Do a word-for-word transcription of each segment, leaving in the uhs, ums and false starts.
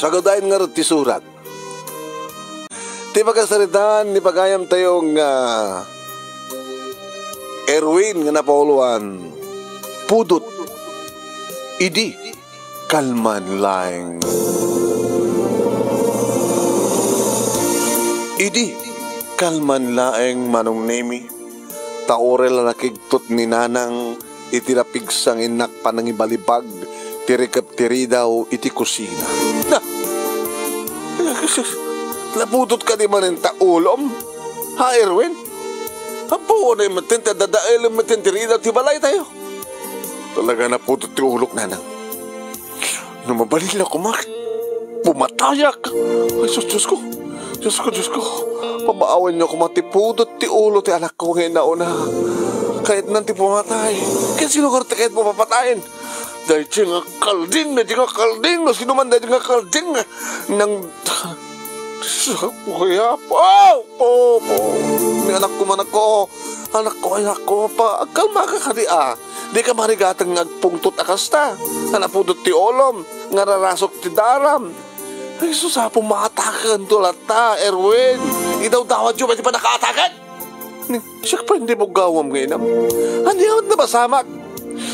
Sagadayen ngarud ti surat. Ti pakasaritaan ni pagayamtayo nga Erwin nga napauluan, Pudot. Idi kalman laeng. Idi kalman laeng, Manong Nemi, ta uray la nakigtot ni Nanang iti napigsa nga innak panangibalibag ti rikep ti ridaw iti kusina. Na! Napudot kadi manen ta ulom? Ha, Erwin? Apo, unay metten ti adadaelem metten ti ridaw ti balaytayo. Talaga napudot ti ulok, Nanang. No mabalin la koma, pumatayak. Ay, sus, Diyos ko. Diyos ko, Diyos ko. Pabaawanyo koma ti pudot ti ulo ti anakko nga inauna. Kayatnan ti pumatay. Ket sino ngarud ti kayatmo papatayen? Daydi nga kalding, daydi nga kalding, no sino man daydi nga kalding. Nang, sa, kuya, po, po, po. Ni anakko, anakko. Anakko, anakko, pa, agkalmaka kadi, a. Dika marigateng nga agpungtot a kasta. Nga napudot ti ulom, nga rarasok ti daram. Ay, sus, Apo, maatakento latta, Erwin. Idawdawatyo pay ti pannakaataken. Ni, siak pay ti buggawam nga inam. Ania met napasamak?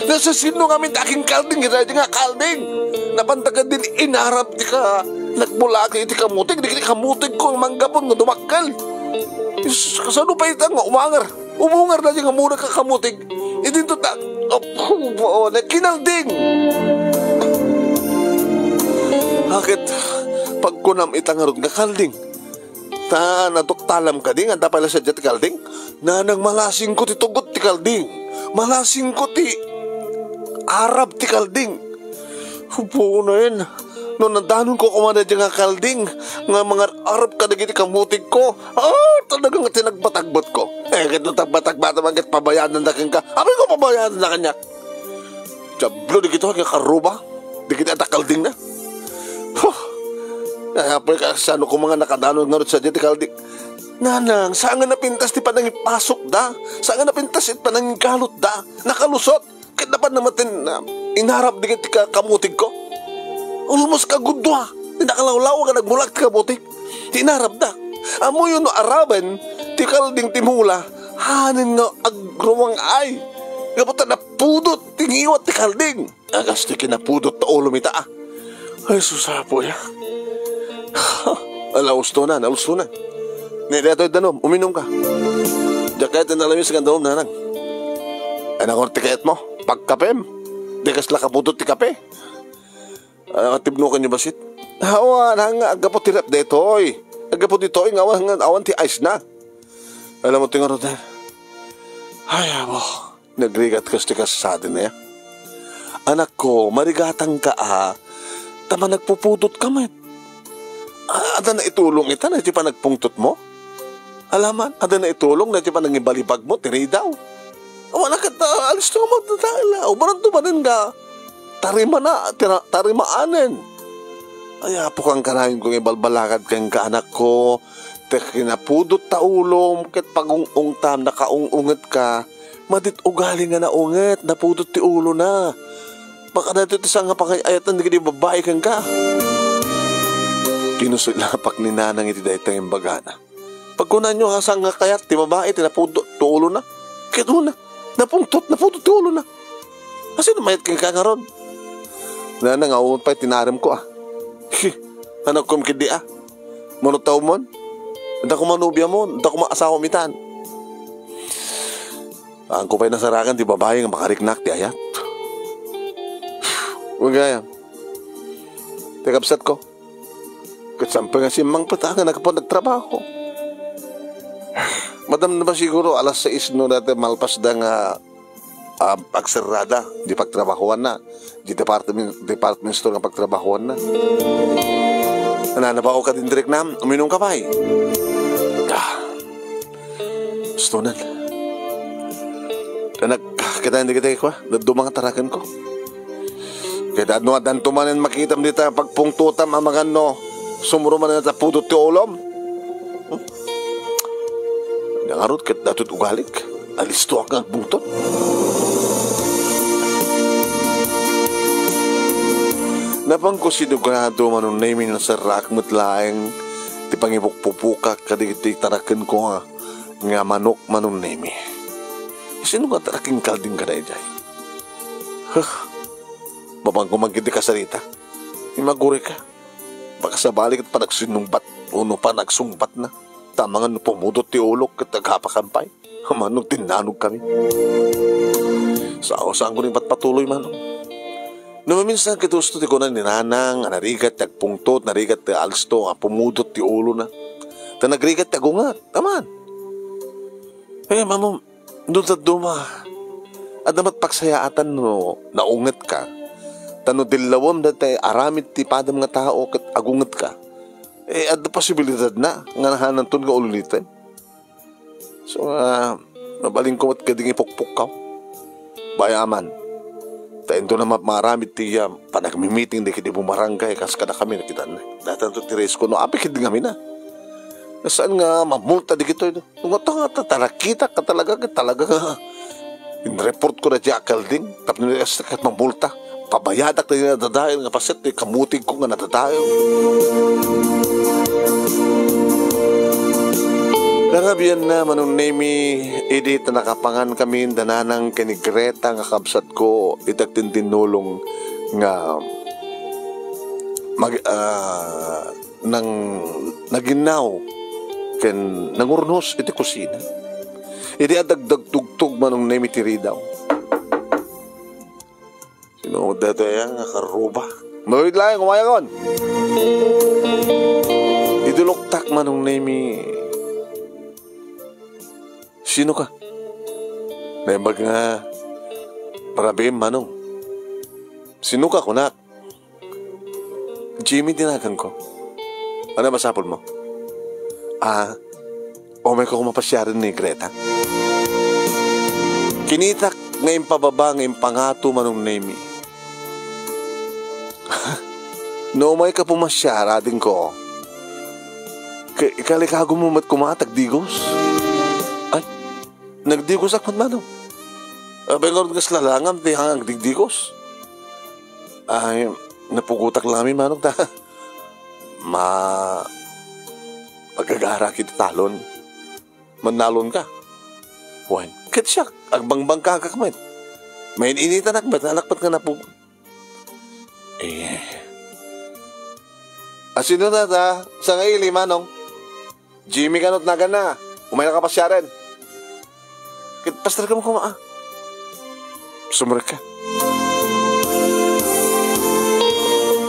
Nasasino ngamin ti akin kalding, iti nga kalding? Napanta kadin inarab ti ka, nagbulaki iti kamutig, di kamutig ko, manggapon nga dumakkel. Sus, kasano pay ita nga umangar? Umungar na di nga muna ka kamutig. Idinto ta, oh, oh, oh, na kinalding. Haket, pagkunam ita ngarud nga kalding. Ta, natuktalam kadi nga adda pay la sadiay ti kalding? Nanang, malasingko ti tugot ti kalding. Malasingko ti arab ti kalding. Hubo na yan. No nadanonko koma daydi nga kalding nga mangar-arab kadagiti kamutigko, ah, talaga nga tinagbatagbatko. Eh, ket no tagbatagbatam, ket pabayadanna kenka. Apay ko pabayadanna kaniak? Diablo, dagitoy nga karuba. Dagiti adda kaldingna. Huh. Ay, apay, kasano koma nga nakadanon ngarud sadiay ti kalding? Nanang, saan nga napintas ti panangipasokda? Saan nga napintas ti panangigalutda? Nakalusot. Ket napan na met ti, ah, inarab dagiti ka-, kamutigko. Almost kagudua ti nakalawlaw nga nagbulak ti kamutig. Ti inarabda. Ammoyo no araben ti kalding ti mula, hanen nga agruang-ay. Gapu ta napudot ti ngiwat ti kalding. Agas ti kinapudot ta ulom ita, a. Ay, sus, Apo, ya. Ala, ustonan, ala, ustonan. Ni, daytoy danum, uminumka. Diak kayat ti nalamis nga danum, Nanang. Ay, nakon ti kayatmo, pagkapem. Di kasla kapudot ti kape. Ah, tibnokenyo bassit? Awan, nga aggapu ti ref daytoy. Aggapu ditoy, nga awan, nga awan ti ice na. Alam mo, ti ngarud, eh. Ay, amo. Nagrigat kas ti kasasadi na ya. Anakko, marigatangka, a. Ta managpupudot ka met. A-, adda naitulong ita na iti panagpungtotmo? Alaman, adda naitulong na iti panangibalibagmo ti ridaw. Awan a ket, ah, alisto nga magdadael, ah. Ubaranto manen nga tarimana, tira-, tarimaanen. Ay, Apo, kankanayon ko nga ibalbalakad kenka, anakko. Ti kinapudot ta ulom, ket pagung-ungtam, nakaung-unget ka. Madit ugali nga naunget, napudot ti ulona. Baka daytoy ti saan nga pangay-ayatan dagiti babbai kenka. Kinusuy lapak ni Nanang iti daytoy imbagana. Pagkunanyo, a, saan nga kayat ti babai ti napudot ti ulona? Ket una, napungtot, napudot ti ulona. Asino mayat kenka ngarud? Nanang, awan pay ti naremko, a. Hi, anakkom ketdi, a. Mano tawmon? Adda koma nobiamon, adda koma asawam itan. Saanko pay nasarakan ti babai nga makariknak ti ayat. Wen gayam, ti kabsatko, ket saan pay nga simmangpet a nga nagpun-, nagtrabaho. Madamdama siguro alas sais no dayta malpasda nga, ah, agserrada di pagtrabahoanna, di department, department store nga pagtrabahoanna. Nananabaw ka din, Direk, nam? Uminum ka pay? Ah. Ustonan. Nagkakitaen dagiti kua, dadduma nga tarakenko. Ket no addanto manen makitam dita pagpungtotam a maganno, sumro manen a tapudot ti ulom. Hmm? Ania ngarud ket daytoy ti ugalik? Alistoak nga agpungtot. Napanko sigurado, Manong Nemi, no serraak met laeng ti pangipukpupokak kadagiti tarakenko nga, nga manok, Manong Nemi. Sino nga taraken kalding kadaydiay? Huh, mapanko man ket kasarita. Imagurika. Baka sabali ket panagsinnungbat, wenno panagsungbatna. Tamangan no pumudot ti ulok ket agapakan pay. Manong tinnanog kami. Sao, saanko ni patpatuloy, Manong. No maminsan ket husto ti kuna ni Nanang a narigat ti agpungtot, narigat ti alsto, a pumudot ti ulona. Ta nagrigat ti agunget. Aman. Eh, Manong, no dadduma, adda met pagsayaatan no naungetka. Ta no dillawem daytay aramid ti padam nga tao ket agungetka, eh, adda posibilidadna nga nahananton nga uloniten. So, ah, mabalinko met kading ipukpukkaw. Bay-am man. Ta inton na ma-, maaramid ti, ah, panagmimiting dagiti bumarangay kas kadakami, nakitaan. Datanto ti risko no apay kading amin a. Saan nga mamulta dagitoy? Nga ta, nga ta, talaga kita ka talaga, ka talaga nga in-report ko na diay kalding, tapno ni Esther ket mamulta. Pabayadak ti nadadael nga paset ti kamutigko nga nadadael. Narabian na, Manong Nemi, idi ta nakapangan kami da Nanang ken ni Greta nga kabsatko, iti agtintinnulong nga mag-, ah, nang naginnaw ken nangurnos iti kusina. Idi adda dagdagtugtog, Manong Nemi, ti ridaw. Sino daytoy nga karruba? Mawid laeng, umayakon! Iduloktak, Manong Nemi. Sino ka? Naimbag nga parabim, Manong. Sino ka, kunak? Jimmy ti naganko. Ano masapul mo? Ah, umayko mapasiaren ni Greta. Kinitak nga impababa nga impangato, Manong Nemi. No umayka pumasiar, adingko, ka-, ikalikagom mo met koma ti agdigos. Ay, nagdigosak met, Manong. Apay ngarud, kas lalangam ti agdigdigos. Ay, napugotak laeng, Manong, ta ma-, magagara iti talon. Mannalon ka. Wen, ket siak, agbangkak met. Main-initanak met, anak met nga napug-, eh. Asino na ta? Sangaili, Manong. Jimmy kano ti naganna. Umayka pasiaren. Ket pasterka met koma, ah. Sumrekka.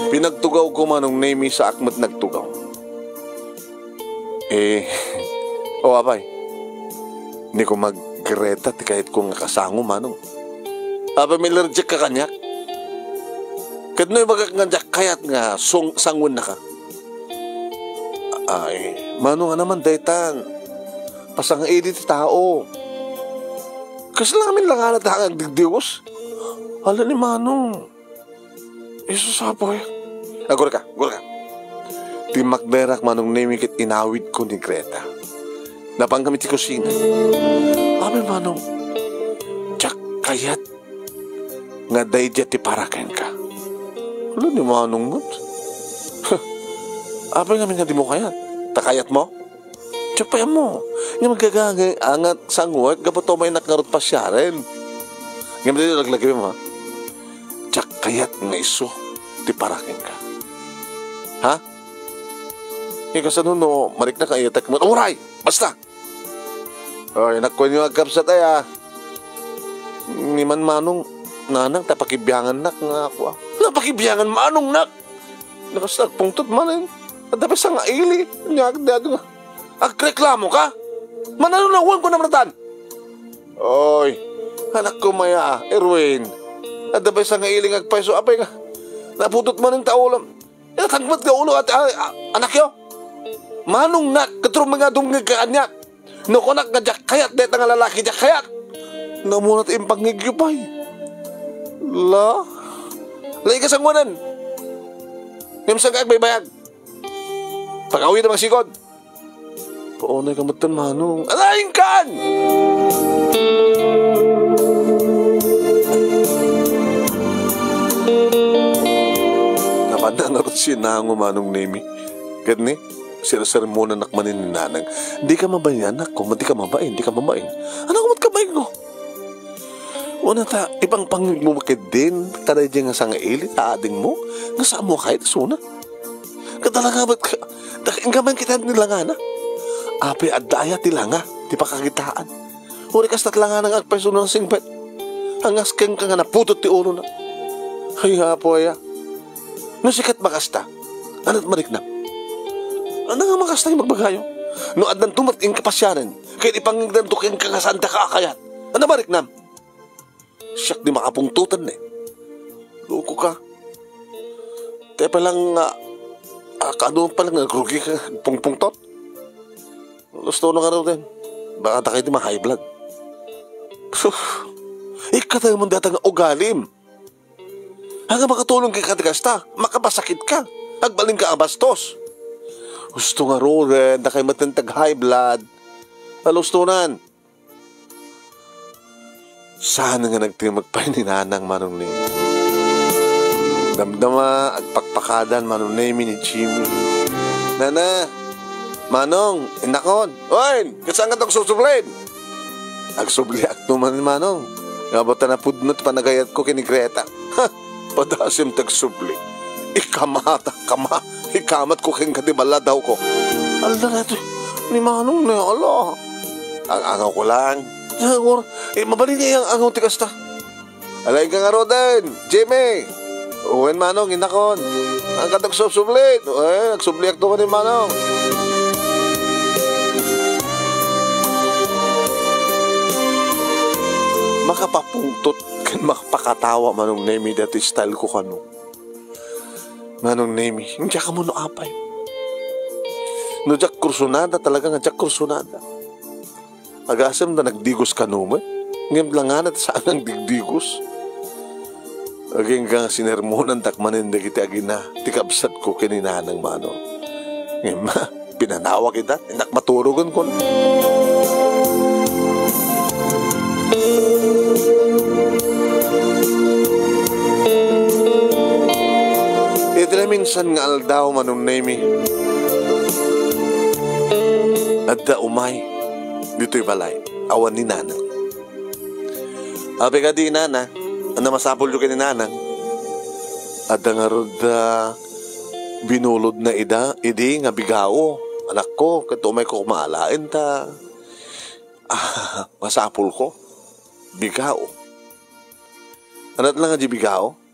Pinagtugawko, Manong Nemi, saak met nagtugaw. Eh, o, apay. Ni koma Greta ti kayatko nga kasango, Manong. Apay, allergic ka kaniak? Ket no ibagak nga diak kayat nga sung-, sanguen na ka. Ay, Manong, ania man daytan? Pasangaili ti tao. Kasla amin la nga nagdigdiwos. Ala ni Manong. Isu sapoy. Agurka, agurka. Timmakderak, Manong Nemi, ket inawidko ni Greta. Napan kami ti kusina. Apay, Manong, diak kayat nga daydiay ti para kenka. Ala ni Manong met. Apay ngamin nga dimo kayat? Ta kayatmo? Diak pay ammo. Nga magagaga, angat sanguek, gapu ta umaynak ngarud pasiaren. Ngem daytoy laglagipem, ha? Diak kayat nga isu ti para kenka. Ha? Eh, kasano no mariknak nga iyatek met? Uray! Basta! Oy, nakuenyo nga agkabsat aya. Ni man Manong, Nanang, ta pakibiangannak nga ako, ah. Napakibiangan, Manong, nak! Nakas agpungtot manen. Adda pay sangaili. Ania, adu nga. Agreklamo ka? Manano na, wen ko namnatan? Oy, anak ko maya, Erwin. Adda pay sangaili nga agpayso, apay nga. Napudot manen ta ulam. Natagmat nga ulo, at, ah, ah, anak yo. Manong nak, katrum nga dumngeg ka kaniak. No kunak nga diak kayat, dayta nga lalaki diak kayat. Namuna ti impangngegyo pay. La. Laika sanguanan. Ngem saan ka agbaybayag? Pag-awid a mangsikod. Paunay ka met, Manong. Alaing kan! Ngarud sinango, Manong Nemi. Ket ni, sirsermonanak manen ni Nanang. "Dika mabain, anakko, dika mabain, dika mabain." "Ania met kabainko?" "Wen ta, ipangpangngegmo ketdin kadaydiay nga sangaili ta adingmo, nga saan mo a kayat isuna. Ket talaga met ka, ta, engka man ketdin ti langana. Apay, adda aya ti langa, ti pakakitaan? Uray kasta ti langana nga agpayso nga singpet. Angas kenka nga naputot ti ulona. Ay, Apo aya. No sika met makasta, ania ti mariknam? Ania nga makasta nga ibagbagayo? No addanto met inka pasianen, ket ipangngegdanto kenka nga saandaka a kayat, ania ti mariknam?" "Siak ti makapungtoten, eh." "Loko ka. Te pa lang nga, ah, kaano pa lang nga rugi ka, pungpungtot? Gusto na nga raw din. Baka ta kayo di ma-high blood." Sus, ikatayo man data nga ugalim. Ania makatulong kenka ti kasta, makapasakit ka. Agbalin ka a bastos. Gusto nga raw din, dakay met ti tag-high blood. Alustonan. Saan nga nagtimek pay ni Nanang, Manong Nemi? Damdama, agpakpakadan, Manong Nemi, ni Jimmy. "Nana, Manong, innakon." "Oy, kasano ka agsusublin?" "Agsubliakto man, Manong. Nga ba ta napudno ti panagayatko ken ni Greta." "Ha? Padasem ti agsubli. Ikamata, kama, ikamatko kenka ti balladawko." "Ala, daytoy ni Manong ni, ala." "Ang-angawko lang." "Angor, eh, mabalin nga ang-angaw ti kasta." "Ala, inka ngaruden, Jimmy." "Wen, Manong, innakon." "Ania ti agsubsublin?" "Eh, agsubliakto ken ni Manong." Makapapungtot ken makapakatawa, Manong Nemi, daytoy style ko kano. Manong Nemi, diak ammo no apay. No diak kursunada, talaga nga diak kursunada. Agasem ta nagdigos kano met. Ngem langana ti saan nga agdigdigos. Agingga nga sinermonandak manen dagiti agina ti kabsatko ken ni Nanang, Manong. Ngem, pinanawak ita, innak maturogen ko. Iti naminsan nga aldaw, Manong Nemi, adda umay ditoy balay, awan ni Nanang. Apay kadi, Nana, ania masapulyo ken ni Nanang? Adda ngarud, ah, binulodna ida, idi nga bigao, anakko, ket umayko koma alaen ta, ah, masapulko. Bigao. Ania la nga di bigao?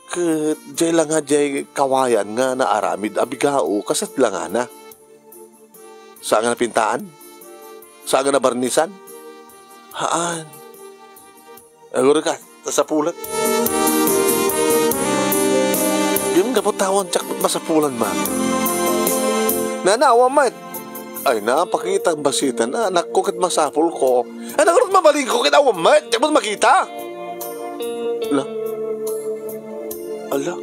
Ket diay la nga diay kawayan nga naaramid a bigao, kaset langana. Saan nga napintaan? Saan nga nabarnisan? Haan. Aguray ka, ta sapulek. Ngem gapu ta awan diak met masapulan man. Nana, awan met. Ay, napakitam basiten, anakko, ket masapulko. Ay, ngarud, mabalinko ket awan met, diak met makita. Ala. Ala.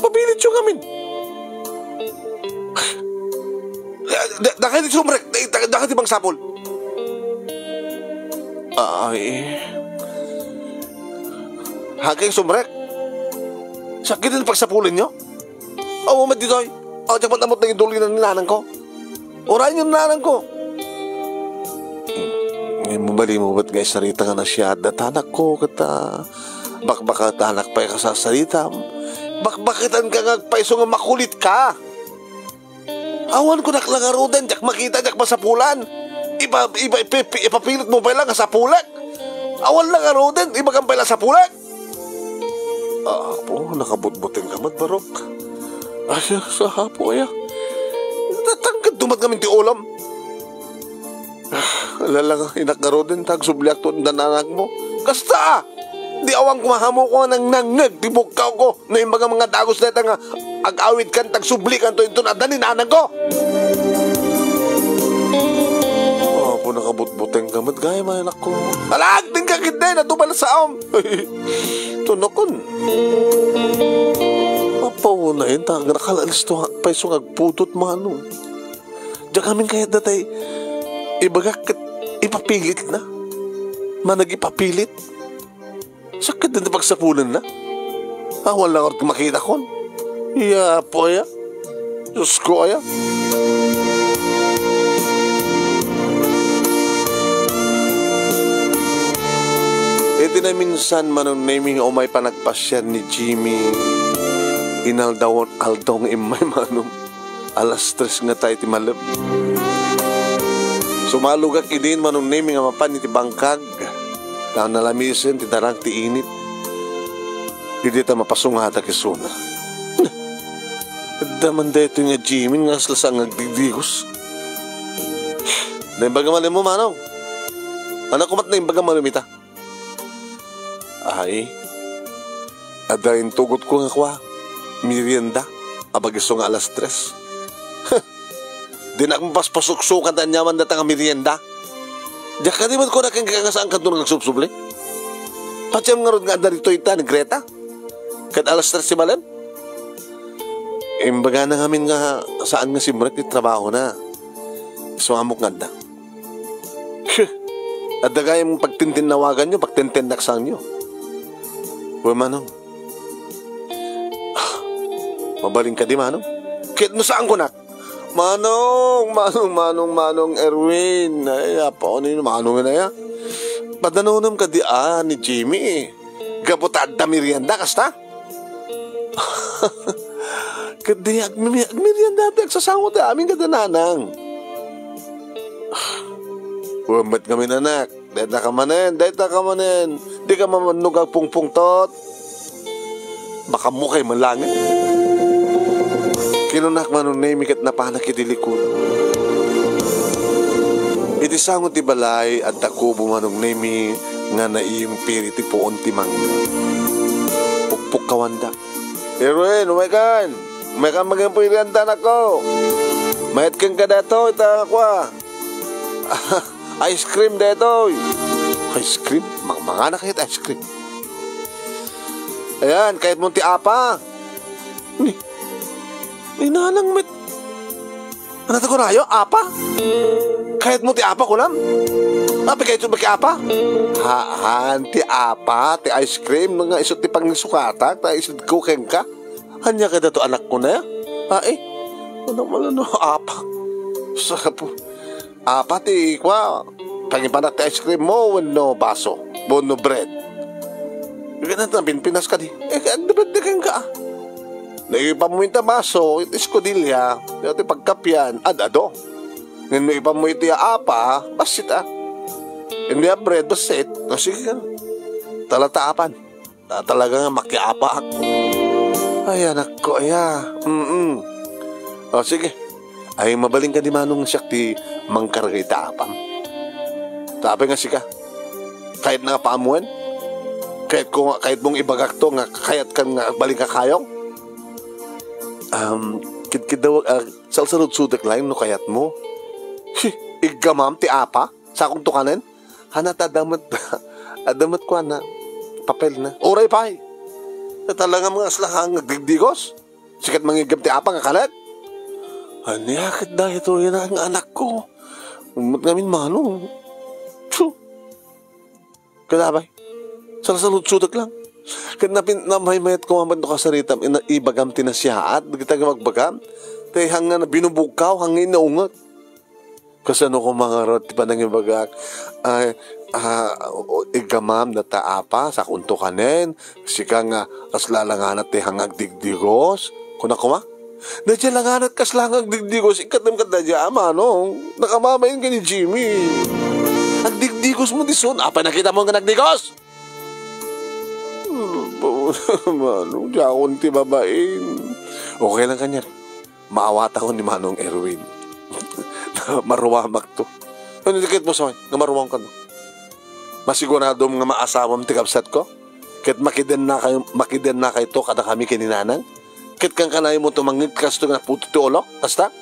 Mapilityo ngamin. Da-, da-, dakay ti sumrek, da-, da-, dakay ti mangsapul. Ay. Dakay sumrek. Sakit ti pagsapulanyo? Awan met ditoy. Aw, diak met ammo ti idulin ni Nanangko. Urayenyo ni Nanangko. Hmm, mabalin mo met nga isarita nga nasiaat dayta anakko, ket, ah, bakbaketanak pay kasasaritam. Bakbaketanka nga agpayso nga makulitka. Awan, kunak la ngaruden, diak makita, diak masapulan. Ipa-, ipa-, ipa-, ipapilitmo pay la nga sapulek. Awan la ngaruden, ibagam pay la sapulek. Apo, nakabutbutengka met, Barok. Ay, sa Apo aya. Tatangked dumat ngamin ti ulam. Ala la nga, inak ngaruden, ta agsubliakto ken ni Nanangmo. Kasta, ah! Di awan ko mahamuko nga nangnangngeg ti bukkawko. No imbagam nga dagus dayta nga ag-awidkan, ta agsublikanto inton adda ni Nanangko. Apo, nakabutbutengka met gayam, anakko. Ala, agdengka ketdi, natubal saom. Tunokon. Apaw, nainta, nakalalis to, payso nga agpudot, Manong. Diak amin kayat dayta ibagak ket ipapilitna. Managipapilit. Sakit din ti pagsapulanna. Awan la ngarud makitakon. Iya, Apo, aya. Diosko, aya. Iti naminsan, Manong Nemi, nga umay panagpasiar ni Jimmy, inaldawan, aldaw nga immay, Manong. Alas tres ngata iti malem. Sumalogak idin, Manong Nemi, nga mapan iti bangkag. Ta nalamisen ti darang ti init. Idi ta mapasungatak isuna. Adda man daytoy nga Jimmy nga asla saan nga agdigdigos. Naimbag nga malemmo, Manong. Anak ko met naimbag nga malem ita. Ay, adda intugotko nga kua, merienda, a bag-o isu nga alas tres. Dinak mapaspasuksukan ta aniaman dayta nga merienda. Diak kadi met kuna kenka nga saan kadto nga agsubsubli? Patiem ngarud nga adda ditoy ita ni Greta. Ket alas tres ti malem. Imbagana ngamin nga saan nga simrek ti trabahona. Isu amok nga adda. Huh. Adda gayam pagtintinnawaganyo, pagtintinnaksangyo. Wen, Manong. Ah, mabalin kadi, Manong? Ket no saan kunak? Manong, Manong, Manong, Manong Erwin. Ay, apa, ano yun? Manong yun, aya? Padanonem kadi, ah, ni Jimmy, eh. Gapu ta adda merienda, kasta? Ket di agmi-, agmerienda ti agsasango ti amin kada nanang. Wen met ngamin, anak. Dayta ka manen, dayta ka manen. Di ka mamannog agpungpungtot. Baka mo kay malangen. Kinunak, Manong Nemi, ket napanak iti likod. Iti sango ti balay, adda kubo, Manong Nemi, nga naimpir iti puon ti mangga. Pukpukkawandak. Erwin, umaykan. Umaykan, magimpir ita, anakko. Mayat kenka daytoy, ita nga kua. Ice cream daytoy. Ice cream? Mang-, mangana kayat ice cream. Ayan, kayatmo ti apa? Ni, ni nanang met. Ano to, kunayo? Apa? Kayatmo ti apa, kunam? Apay kayatmo ti apa? Haan, ti apa, ti ice cream, nga isu ti pangisukatak, ta isutko kenka. Ania kadi to, anakko na? Ai, ano man, ano, apa? Sapo. Apa ti kua, pangipanak ti ice cream mo wenno baso, wenno bread? Ganun na, pinpinas kadi. Eh, agdepende kenka, ah. Naipammo ita baso, iti eskudelia, iti pagkapian, ad-ado. Ngem no ipammo iti apa, bassit, ah. Indi a bread, bassit. O, sige ka. Talata apan. Ta-, talaga nga makiapaak. Ay, anakko, aya. Mm-mm. O, sige. Ay, mabalin kadi, Manong, siak ti mangkarga ita apam. Ta apay nga sika? Kayat na nga paammuen? Kayat ko nga, kayat mong ibagak to nga kayat kan nga agbalin ka kayong? Um, kidkidawag, ah, salsaludsodek laeng no kayat mo. Hi, iggamam ti apa? Sakong tukanen? Hana ta adda met, adda met kuana, papel na. Uray pay. Talaga nga asla nga agdigdigos. Sikat mangiggam ti apa nga kalet. Ania ket daytoy nga anakko? Umot ngamin, Manong. Tsu. Kadabay. Salsaludsodek lang. Ket napin-, namaymayat ko man no kasaritam, ina-, ibagam ti nasiaat, dagita nga magbagam. Tay hangna binubugkaw, hangin naunget. Kasano ko mangarod ti panangibagak? Ay, ah, o, iggamam data apa, sakunto kanen. Sika nga, kasla langanat ti hangagdigdigos. Kuna kuma? Nadya langanat kasla hangagdigdigos, ikkatem kadadya, Manong. Nakamamain ka ni Jimmy. Agdigdigos mo disun, apa nakita mo nga nagdigos? Manong, di akon ti babain. Okay lang kaniak. Maawatakon ni Manong Erwin. Maruamak to. Ano ti ket mo sa nga maruam ka, no? Masiguradom nga maasawam ti kabsat ko? Ket makidenna kayo, makidenna kayto kada kami ken ni Nanang? Ket kankanayon mo tumangngeg kasto nga puto ti ulo? Kasta?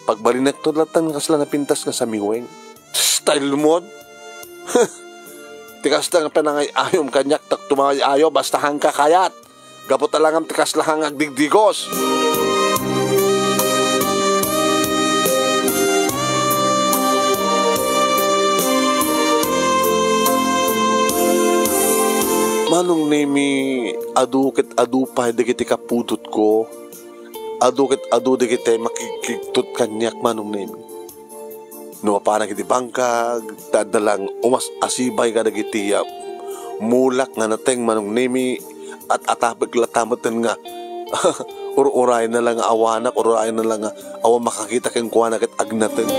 Pagbalinek to, latta nga kasla napintas nga samiweng. Style mo. Ti kasta nga panangay-ayom kaniak, tak tumangay-ayo, basta hangka kayat. Gapu ta langam ti kasla hang agdigdigos. Manong Nemi, adu ket adu pay dagiti kapudotko. Adu ket adu dagiti makigkigtot kaniak, Manong Nemi. No mapanak iti bangkag, ta adda lang umas-asibay kadagiti, ah, mulak nga nateng, Manong Nemi, at-atapek latta metten nga ur-urayna lang nga awanak, ur-urayna lang nga awan makakita kenkuana ket agnateng.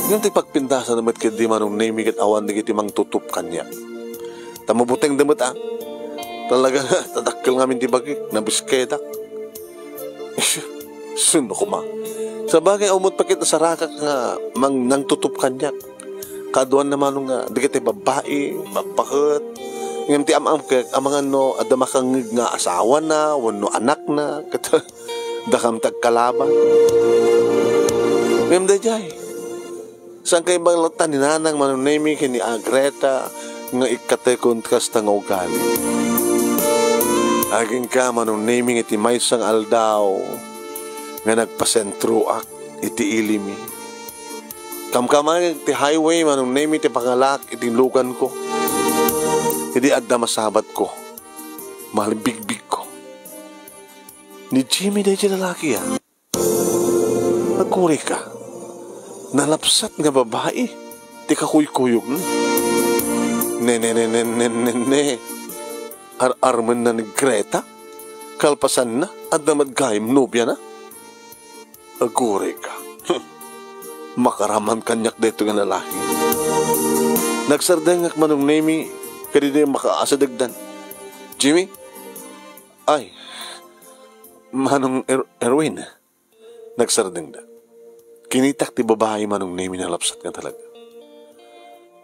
Ngem ti pagpintasna met ketdi, Manong Nemi, ket awan dagiti mangtutup kaniak. Ta mabutengda met, ah. Talaga nga, tadakkel ngamin ti bagik, nabisketak. Sino koma? Sabagay, awan met pay ket nasarakak nga mang-, nangtutup kaniak. Kaduan na Manong nga, dagiti babbai, babbaket. Ngem ti am-am kek, amangan no, adda makangngeg nga asawana, wenno anakna, ket dakam ti agkalaban. Ngem daydiay, saan kaiba latta ni Nanang Manong Nemi ken ni Agreta nga ikkatekon ti kasta nga ugali. Agingga, Manong Nemi, nga iti maysa nga aldaw nga nagpasentroak iti ilimi. Kamkamangek ti highway, Manong Nemi, ti pangalaak iti luganko. Idi adda masabatko, malbigbigko. Ni Jimmy daydiay lalaki, ah. Agkurayka. Nalapsat nga babai ti kakuykuyogna. Ne, ne, ne, ne, ne, ne, ne. Ar-armenna ni Greta. Kalpasanna, adda met gayam nobiana. Agkurayka. Makaraman kaniak daytoy nga lalaki. Nagsardengak, Manong Nemi, kadidi makaasidegdan. Jimmy? Ay, Manong Er-, Erwin. Nagsardengda. Kinitak ti babai, Manong Nemi, nalapsat nga talaga.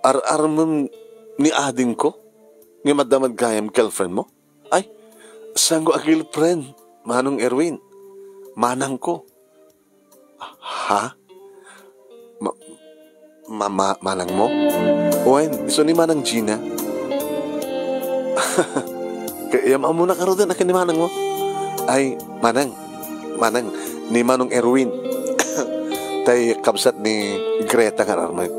Ar-armem ni adingko? Ngem adda met gayam girlfriend mo? Ay, saanko a girlfriend, Manong Erwin. Manangko. Ha? Ma-, ma-, ma-, manang mo? Wen, isu ni Manang Gina. Kayam ammona karoden a ken ni manang mo? Ay, manang. Manang, ni Manong Erwin. Tay kabsat ni Greta nga armet.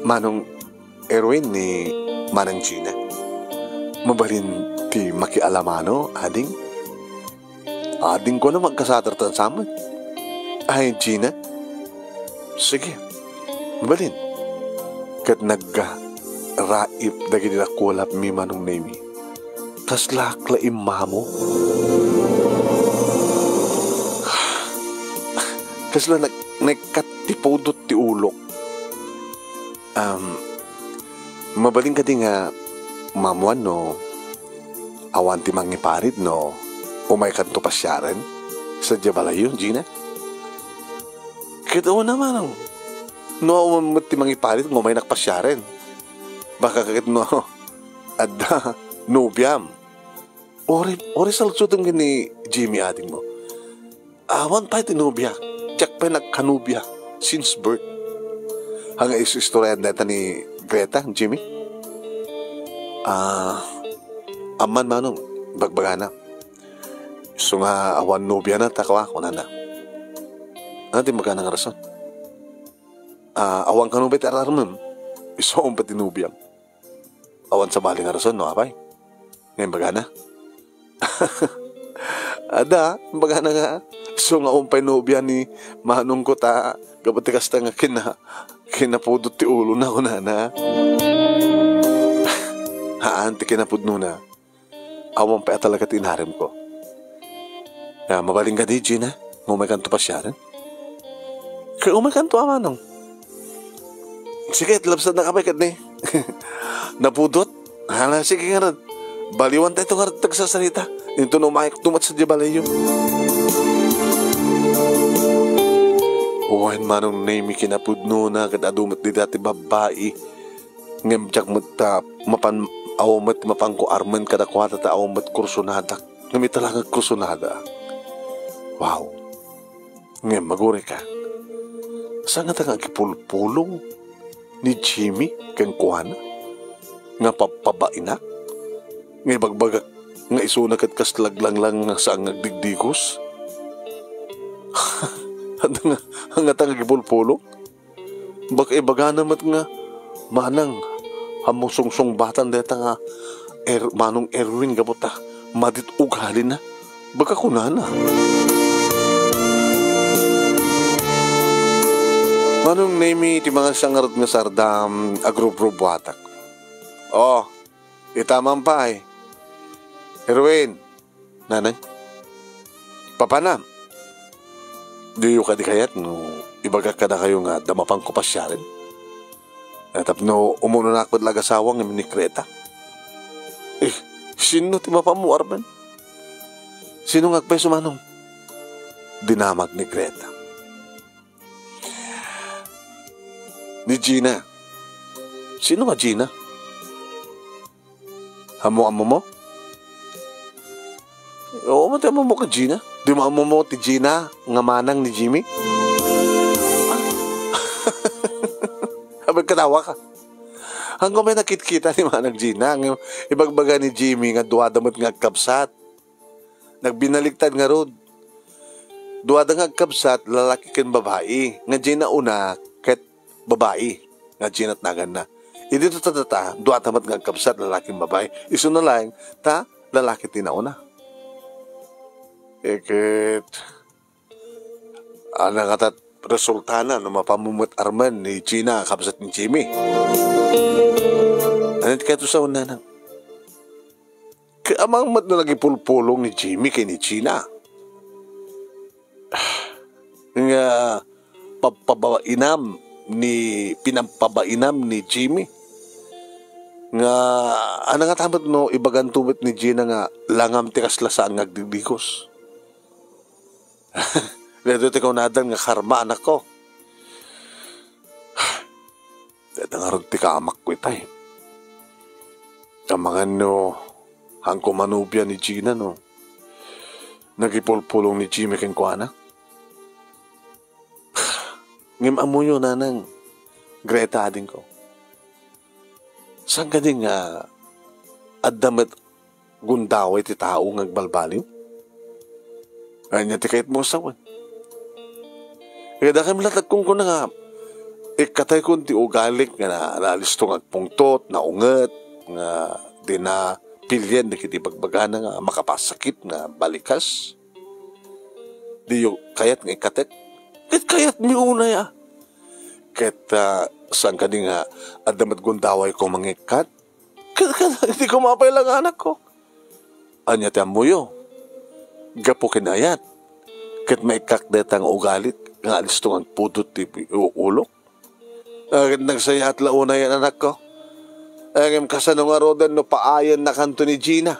Manong Erwin, ni Manang Gina. Mabalin ti makialamano, ading? Adingko no magkasadertan samet. Ay, Gina? Sige. Mabalin. Ket nagga-, raip dagiti nakulapmi, Manong Nemi. Kaslak la immamo. Kasla nag-, nagkat ti pudot ti ulok. Um, mabalin kadi nga maammuan no awan ti mangiparit no umaykanto pasiaren sadiay balayyo, Gina? Ket awan a manang. No awan met ti mangiparit nga umaynak pasiaren. Baka ket no adda nobiam. Uri, uri saludsodem ken ni Jimmy adingmo. Awan pay ti nobiak. Diak pay nagkanobia since birth. Ania, is-, istoryaen dayta ni Greta, Jimmy? Ah, amman manong, bagbagana. Isu nga awan nobiana ta kua, kunana. Ania ti magana nga rason? Ah, awan kanobia ti ar-armem. Isu awan pay ti nobiam. Awan sabali nga rason, no, apay? Nga imbagana? Adda, imbagana nga, isu nga awan pay nobia ni manongko ta, gapu ti kasta nga kina-, kinapudot ti ulona, kunana. Haan ti kinapudnona. Awan pay a talaga ti inaremko. Kaya mabalin kadi, Gina, nga umaykanto pasiaren? Kaya umaykanto a manong. Sige, labsat na kapay kadni. Napudot? Hala, sige ngarud. Baliwan tayo ngarud tagsasarita. Into no umayek tumat sa di balayo. Wen, Manong Nemi, kinapudnona ket adu met dita ti babbai. Ngem diak met ta mapan, awan met mapanko armen kadakuada ta awan met kursonadak. Ngem ita la nga kursonada. Wow. Ngem agurayka, saan ngata nga agipulpulong ni Jimmy kenkuana nga pabpabainak? Nga ibagbagak nga isuna ket kas laglanglang nga saan nga agdigdigos? Ania nga, ngata nga agipulpulong? Baka ibagana met nga, "Manang, pammusungsungbatan dayta nga Er-, Manong Erwin gapu ta madit ugalina. Baga kunana. Manong Nemi, ti mangasya ngarud nga sardam, agrubrubuatak. Oh, ita man pay. Erwin, nanay. Papanam. Diyo kadi kayat no ibagak kadakayo nga adda mapanko pasiaren? Eh, tapno umunanak met la agasawak nga ni Greta. Eh, sino ti mapanmo, Arman? Sino nga agpayso, Manong? Dinamag ni Greta. Ni Gina. Sino nga Gina? Ammo-ammo mo? Oo, man ti ammo mo ka Gina. Di mo ammo mo ti Gina nga manang ni Jimmy? Abay, katawa ka. Hangko may nakitkita ni Manang Gina, nga ibagbaga ni Jimmy nga duada met nga agkabsat. Nagbinaligtad ngarud. Duada nga agkabsat, lalaki ken babai. Nga Gina una, ket babai. Nga Gina ti naganna. Idi data, data, duata met nga agkabsat, lalaki ken babai. Isuna laeng, ta lalaki ti nauna. Iket, Ania ngata ti resultana no mapanmo met Arman ni Gina a kabsat ni Jimmy? Ania ti kayatmo sawen, nanang? Ket amangan met no nagipulpulong ni Jimmy ken ni Gina. Nga pagpabainam ni, pinagpabainam ni Jimmy. Nga, ania ngata met no ibaganto met ni Gina nga langam ti kasla saan nga agdidikos? Daytoy ti kunadan nga karma, anakko. Dayta ngarud ti kaamakko itay. Amangan no, haanko manobia ni Gina no nagipulpulong ni Jimmy kenkuana. Ngem ammoyo, nanang Greta, adingko. Saan kadi nga adda met gundaway ti tao nga agbalbaliw? Ania ti kayatmo a sawen? Kadakami latta ti kunkuna nga ikkataykon ti ugalik nga na-, naalisto nga agpungtot, naunget, nga di na pilien dagiti bagbagana nga makapasakit nga balikas. Diyo kayat nga ikkatek? Ket kayatmi unay a. Ket, ah, saan kadi nga adda met gundawayko mangikkat? Ket, ket, di ko mapay la nga anakko. Ania ti ammoyo? Gapu ken ayat. Ket maikkak dayta nga ugalit nga alisto nga agpudot ti u-, ulok. Ah, ket nagsayaat la unay, anakko. Ah, ngem kasano ngaruden no paayennakanto ni Gina?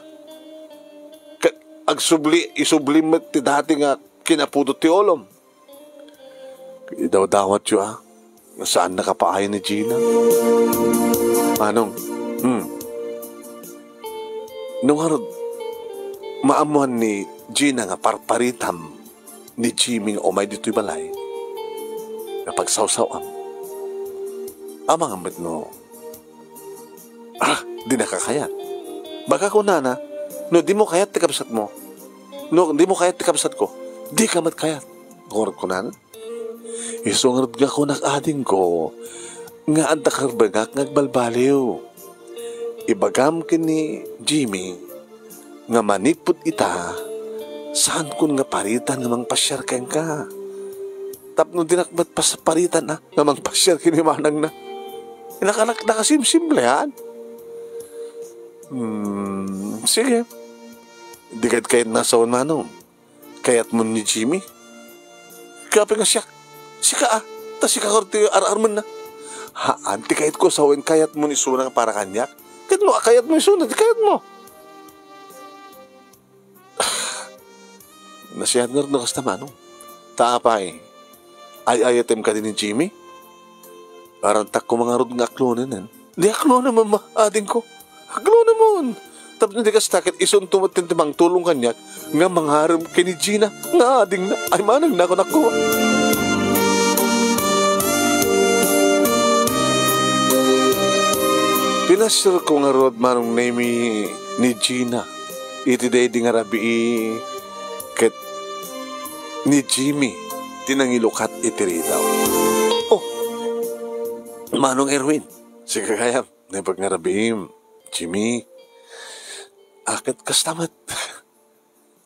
Ket agsubli, isubli met ti dati nga kinapudot ti ulom. Idawdawatyo, a, nga saan nakapaayan ni Gina. Manong, hmm. No ngarud, maammoan ni Gina nga parparitam ni Jimmy nga umay ditoy balay, nga pagsawsaw-am. Amangan met no, ah, di nakakayat. Baga kunana, no di mo kayat ti kabsatmo, no di mo kayat ti kabsatko, di ka met kayat. Ngarud kunana, isu ngarud nga kunak, adingko, nga adda karbengak nga agbalbaliw. Ibagam ken ni Jimmy nga manipud ita, saankon nga paritan nga mangpasiar kenka. Tapno dinak met pas-, paritan a nga mangpasiar ken ni manangna. Nakanak-, nakasimsimple, han? Hmm, sige. Di ket kayat nga sawen, manong. Kayatmo ni Jimmy? Kape nga siak. Sika, a. Ta sika ngarud ti ar-armenna. Haan ti kayatko, sawen kayatmo ni isuna nga para kaniak. Ket no kayatmo isuna, di kayatmo. Nasiat ngarud no kasta, manong. Ta apay, ay-ayatem kadi ni Jimmy? Arantak koma ngarud nga aklonenen. Di aklonem, mama, adingko. Aklonemon. Tapno di kasta, ket isunto met ti mangtulong kaniak nga mangarem ken ni Gina nga adingna. Ay, manang, nakon ako. Pinasiarko ngarud, Manong Nemi, ni Gina iti daydi nga rabii ket ni Jimmy ti nangilukat iti ridaw. Oh, Manong Erwin, sika gayam. Naimbag nga rabiim, Jimmy. A, ket kasta met.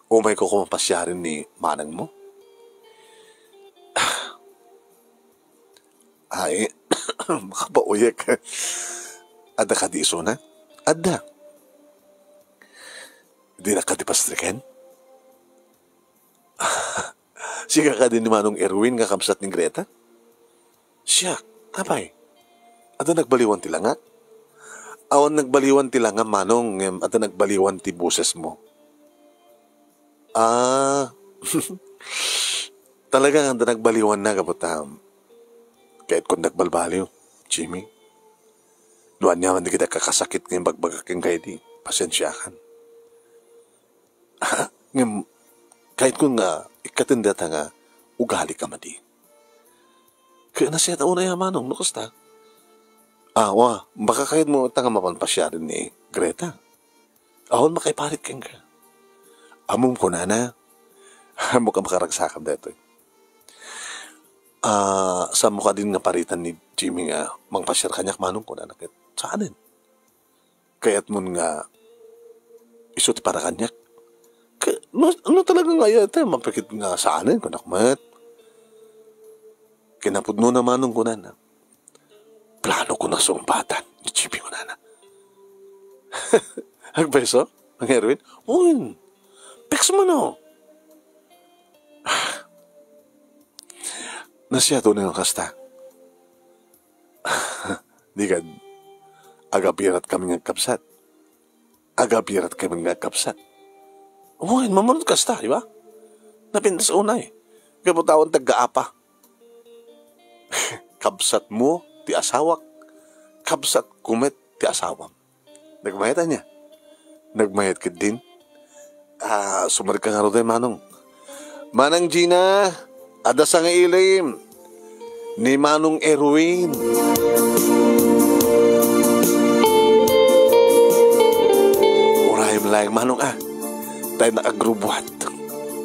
Umayko koma pasiaren ni manangmo. Ay, makabauyek. Adda kadi isuna? Adda. Dinak kadi pastriken? Sika kadi ni Manong Erwin nga kabsat ni Greta? Siak, apay. Adda nagbaliwan ti langak? Awan nagbaliwan ti langam, Manong, ngem adda nagbaliwan ti bosesmo. Ah, talaga nga adda nagbaliwanna, gapu ta kayatkon nagbalbaliw, Jimmy. No aniaman dagiti agkakasakit nga imbagbaga kenka idi, pasensiakan. Ngem, kayatkon nga ikkaten dayta nga ugalika madi. Ket nasayaat unay a Manong, no kasta? Awa, baka kayatmo ta nga mapan pasiaren ni Greta. Awan makaiparit kenka. Ammom kunana, ammok a makaragsakam daytoy. Ah, saanmo kadin nga paritan ni Jimmy nga mangpasiar kaniak, Manong, kunana ket saanen. Kayatmon nga isu ti para kaniak? Ke-, no, no talaga nga ayat, eh, mapikit nga saanen, kunak met. Kinapudno na, Manong, kunana. Planoko nga sungbatan ni Jimmy, kunana. Agpayso, Mang Erwin? Wen, peks mo no. Nasayaat unay nga kasta. Di kad, agabirat kami nga agkabsat. Agabirat kami nga agkabsat. Wen, mamano ti kasta, di ba? Napintas unay. Gapu ta awan ti aggaapa. Kabsatmo ti asawak, kabsatko met ti asawam. Nagmayat ania? Nagmayat ketdin? Ah, sumarigka ngarud, Manong. Manang Gina, adda sangailim ni Manong Erwin. Urayem laeng, Manong, a. Tay nakagrubwat.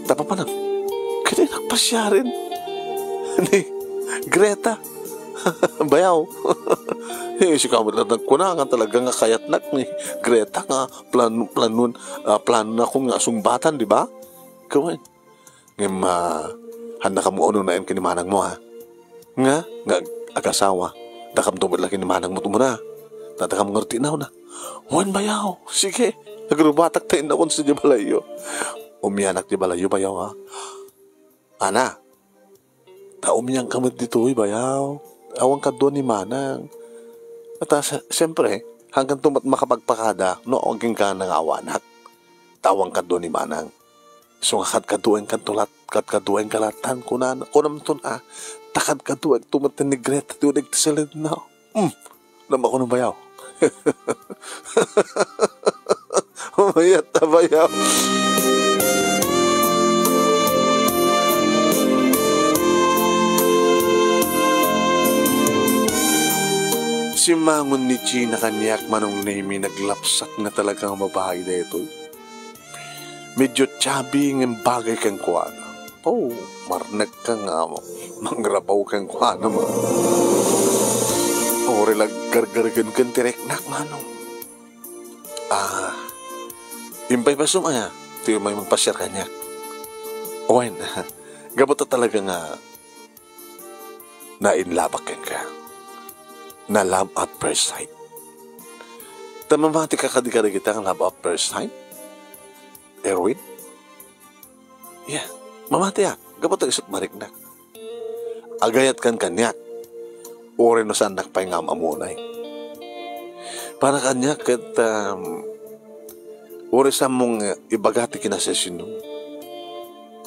Tapapanam. Kadi nagpasiaren ni Greta. Bayaw. Eh, sika met laeng nagkuna nga talaga nga kayatnak ni Greta nga plan-, planon, ah, planonakon nga sungbatan, di ba? Kawen. Ngem, ah, hannakam nga ununaen ken ni manangmo, ha? Nga, nga ag-, agasawa. Dakamto met la ken ni manangmo ti umuna. Dakamto ngarud ti inawna. Wen, bayaw. Sige. Agrubwatak ta innakon sadiay balayyo. Umianak diay balayyo, bayaw, ha? Ana, ta umianka met ditoy, bayaw. Awan kadua ni manang. Ta si-, siyempre, hangganto met makapagpakada no agingga nga awanak. Ta awan kadua ni manang. Isu nga kadkaduaenkanto lat-, kadkaduaenka latta, kunana, kunamton a, ta kadkaduaekto met ni Greta ti uneg ti selengna. Hmm. Namakuno bayaw. Umayat a bayaw. Simmangon ni Gina kaniak, Manong Nemi, naglapsat nga talaga nga babai daytoy. Medyo chubby ngem bagay kenkuana. Oh, marnekka nga mangrabaw kenkuana, ma. Uray la gargargen ken ti riknak, Manong. Ah, impaypasom aya ti umay mangpasiar kaniak? Wen, gapu ta talaga nga nainlabak kenka. Na love at first sight. Ta mamatika kadi kadagita nga love at first sight, Erwin? Yeah, mamatiak. Gapu ta isu't mariknak. Agayatkan kaniak. Uray no saannak pay nga am-amunay. Para kaniak ket, um, uray saanmo nga ibaga ti kinasasino.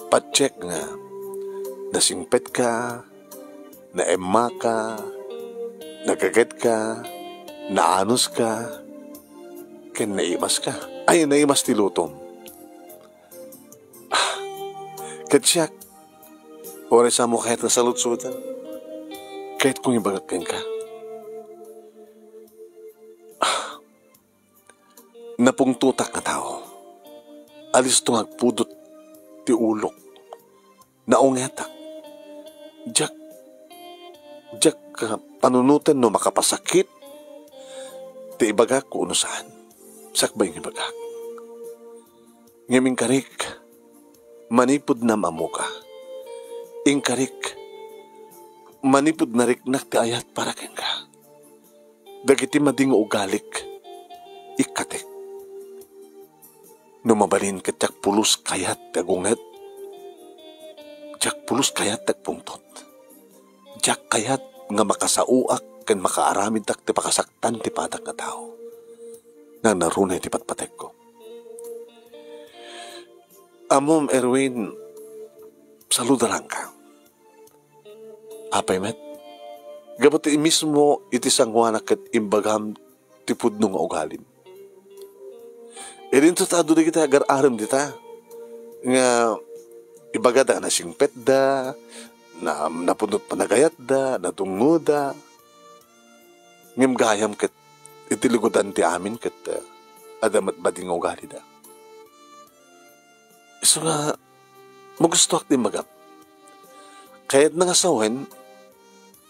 Pacheck nga nasingpetka, naemmaka, nagagetka, naanuska, ken naimaska. Ay, naimas ti lutom. Ah, ket siak, uray saanmo kayat nga saludsoden, kayatko nga ibagak kenka. Ah, Napungtotak nga tao. Alisto nga agpudot ti ulok. Naungetak. Diak, diak, ah, panunoten no makapasakit ti ibagak wenno saan. Sakbay nga ibagak. Ngem inkarik, manipud naam-ammoka. Inkarik, manipud nariknak ti ayat para kenka. Dagiti madi nga ugalik, ikkatek. No mabalin ket diak pulos kayat ti agunget, diak pulos kayat ti agpungtot. Diak kayat nga makasaoak ken makaaramiddak ti pakasaktan ti padak nga tao. Nangnaruna iti patpategko. Ammom, Erwin, saludaranka. Apay met? Gapu ti mismo iti sangoanak ket imbagam ti pudno nga ugalim. Idinto ta adu dagiti agar-arem dita nga ibagada nga nasingpetda, na, napudno ti panagayatda, nadungngoda. Ngem gayam ket iti lugodan ti amin ket, eh, adda met madi nga ugalida. Isu nga, magustoak ti imbagam. Kayatna nga sawen,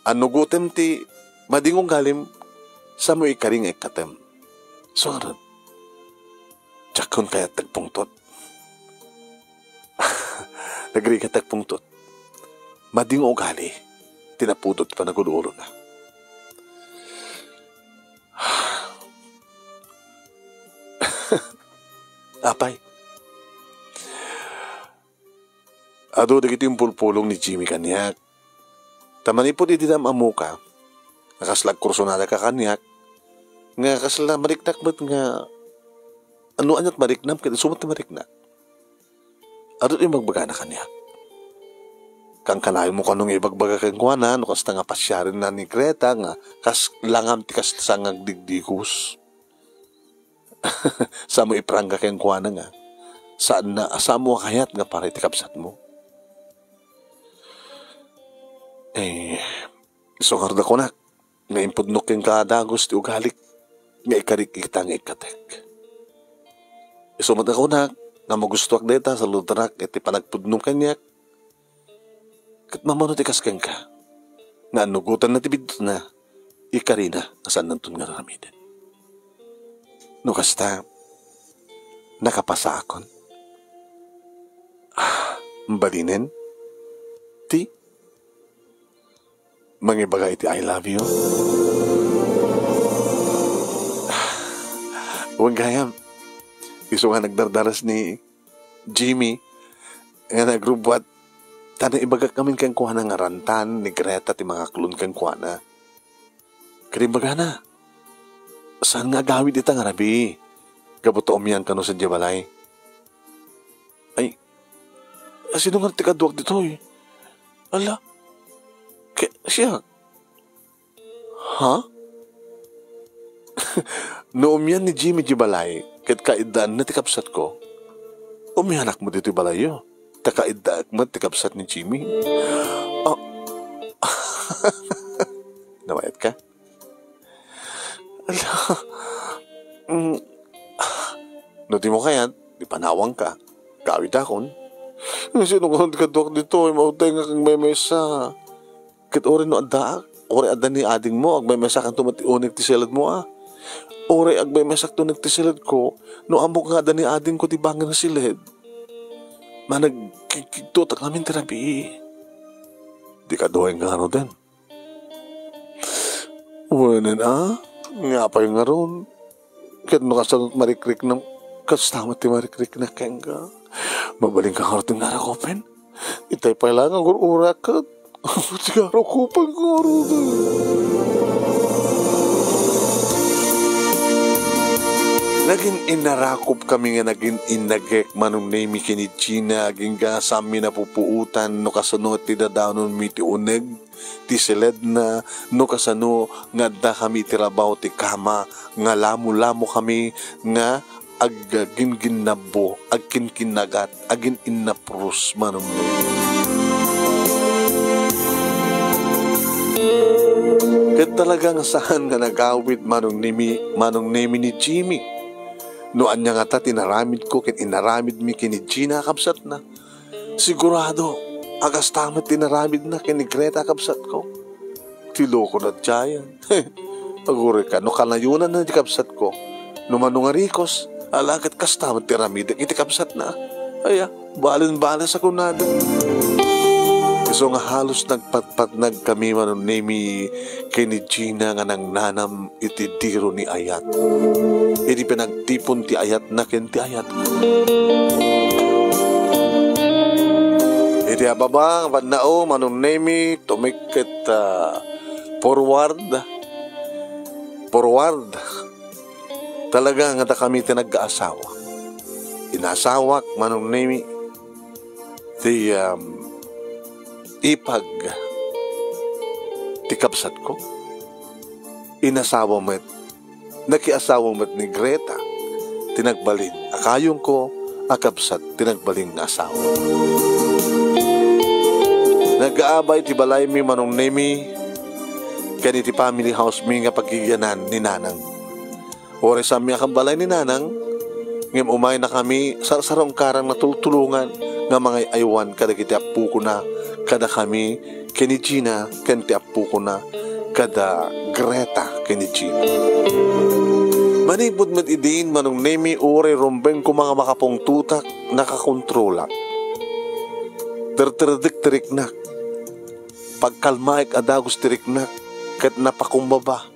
annugotem ti madi nga ugalim, samo ikari nga ikkatem. Isu ngarud, diakon kayat ti agpungtot. Nagrigat ti agpungtot. Madi nga ugali ti napudot ti panagul-ulona. Apay, adu dagiti impulpulong ni Jimmy kaniak. Ta manipud idi naam-ammoka, nga kasla agkursunadaka kaniak, nga kasla mariknak met nga, no aniat mariknam, ket isu met ti mariknak. Adu ti ibagbagana kaniak. Kankanayon mo kano nga ibagbaga kenkuana no kasta nga pasiarenna ni Greta nga kas langam ti kasla nga agdigdigos. Samo iprangga kenkuana nga, saanna a samo a kayat nga para iti kabsatmo. Eh, isu ngarud a kunak nga impudnok kenka a dagus ti ugalik nga ikarik ita nga ikkatek. Isu met a kunak nga magustoak dayta, saludarak iti panagpudnom kaniak. Ket mamano ti kas kenka nga annugotanna ti biddutna, ikarina a saannanton nga aramiden. No kasta, nakapasaakon. Ah, balinen ti mangibaga iti "I love you"? Wen gayam, isu nga nagdardaras ni Jimmy nga nagrubbuat, ta naibagak ngamin kenkuana nga rantan ni Greta ti mangaklon kenkuana. Ket imbagana, saan nga agawid ita nga rabii, gapu ta umian kano sadiay balay. Ay, sino nga ti kaduak ditoy? Ala, ke-, siak. Ha? No umian ni Jimmy di balay, ket kaiddaanna ti kabsatko, umianak met ditoy balayyo, ta kaiddaak met ti kabsat ni Jimmy. Ah. Namayat ka? Ala. Mm. No di mo kayat, di panawang ka. Gawidakon. Sino nga kaduak ditoy? Mautay nga kang memaysa. Ket uray no addaak, uray adda ni adingmo, agmaymaysakanto met ti uneg ti siledmo a. Uray agmaymaysakto uneg ti siledko, no ammok nga adda ni adingko ti bangir nga siled. Managkigkigtotak ngamin ti rabii. Di kaduayen ngaruden. Wenen a, nga apay ngarud? Ket no kasano ti marikriknak, kasta met ti marikriknak kenka. Mabalinka ngarud nga arakupen? Itay pay la nga agur-urak ket ti arakupen ngarud. Nagin-innarakupkami nga nagin-innagek Manong Nemi ken ni Gina, agingga saanmi napupuotan no kasano ti dadanonmi ti uneg ti siledna, no kasano nga addakami iti rabaw ti kama nga lamo-lamokami nga agginginnabbo, agkinkinnagat, agin-innapros, Manong Nemi. Ket talaga nga saan nga nagawid, Manong Nemi, Manong Nemi ni Jimmy. No ania ngata ti inaramidko ken inaramidmi ken ni Gina a kabsatna, sigurado a kasta met ti inaramidna ken ni Greta a kabsatko. Ti loko na diayen. Aguray ka, no kanayonanna ti kabsatko, no mano nga rikos, ala ket kasta met ti aramidek iti kabsatna. Aya, balen-bales a kunada. Isu nga halos nagpatpatnagkami, Manong Nemi, ken ni Gina nga nangnanam iti diro ni ayat. Idi pinagtipon ti ayatna ken ti ayatko. Iti ababa, bannao, Manong Nemi, tumikket, ah, forward. Forward. Talaga nga dakami ti nagkaasawa. Inasawak, Manong Nemi, ti, um, ipag ti kabsatko. Inasawa met, nakiasawa met ni Greta, ti nagbalin a kayongko a kabsat ti nagbalin nga asawa. Nagaabay ti balaymi, Manong Nemi, ken iti family house mi nga paggigianan ni Nanang. Uray saanmi a kabbalay ni Nanang, ngem umaynakami sarsarungkarang natultulongan nga mangay-aywan kadagiti appokona, kadakami ken ni Gina ken ti appokona, kada Greta ken ni Gina. Manipud met idin, Manong Nemi, uray rumbeng koma nga makapungtotak, nakakontrolak. Terterdek ti riknak. Pagkalmaek a dagus ti riknak, ket napakumbaba.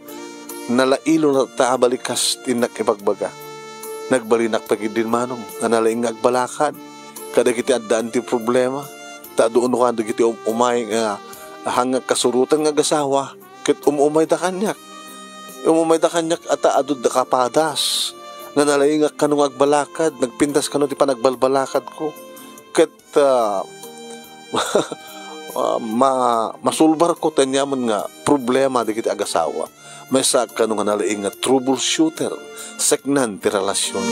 Nalailo latta a balikas ti innak ibagbaga. Nagbalinak pay ketdin, Manong, a nalaing nga agbalakad kadagiti addaan ti problema, ta adu no kadagiti um-umay nga haan nga agkasurotan nga agasawa, ket um-umayda kaniak. Um-umayda kaniak a ta adu da kapadas, nga nalaingak kano nga agbalakad, nagpintas kano ti panagbalbalakadko. Ket, ah, ah, ma-, masulbarko ti aniaman nga problema dagiti agasawa. Maysa kano nga nalaing nga troubleshooter, seknan ti relasion.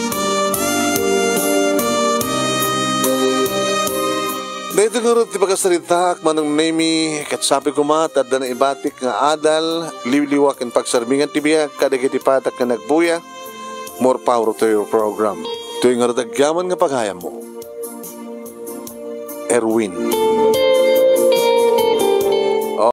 Daytoy ngarud ti pakasaritaak, Manong Nemi, ket sapay koma ta adda naibatik nga adal, liwliwa ken pagsarbingan ti biag kadagiti patak nga nagbuya. More power to your program. Toy ngarud agyaman nga pagayammo. Erwin.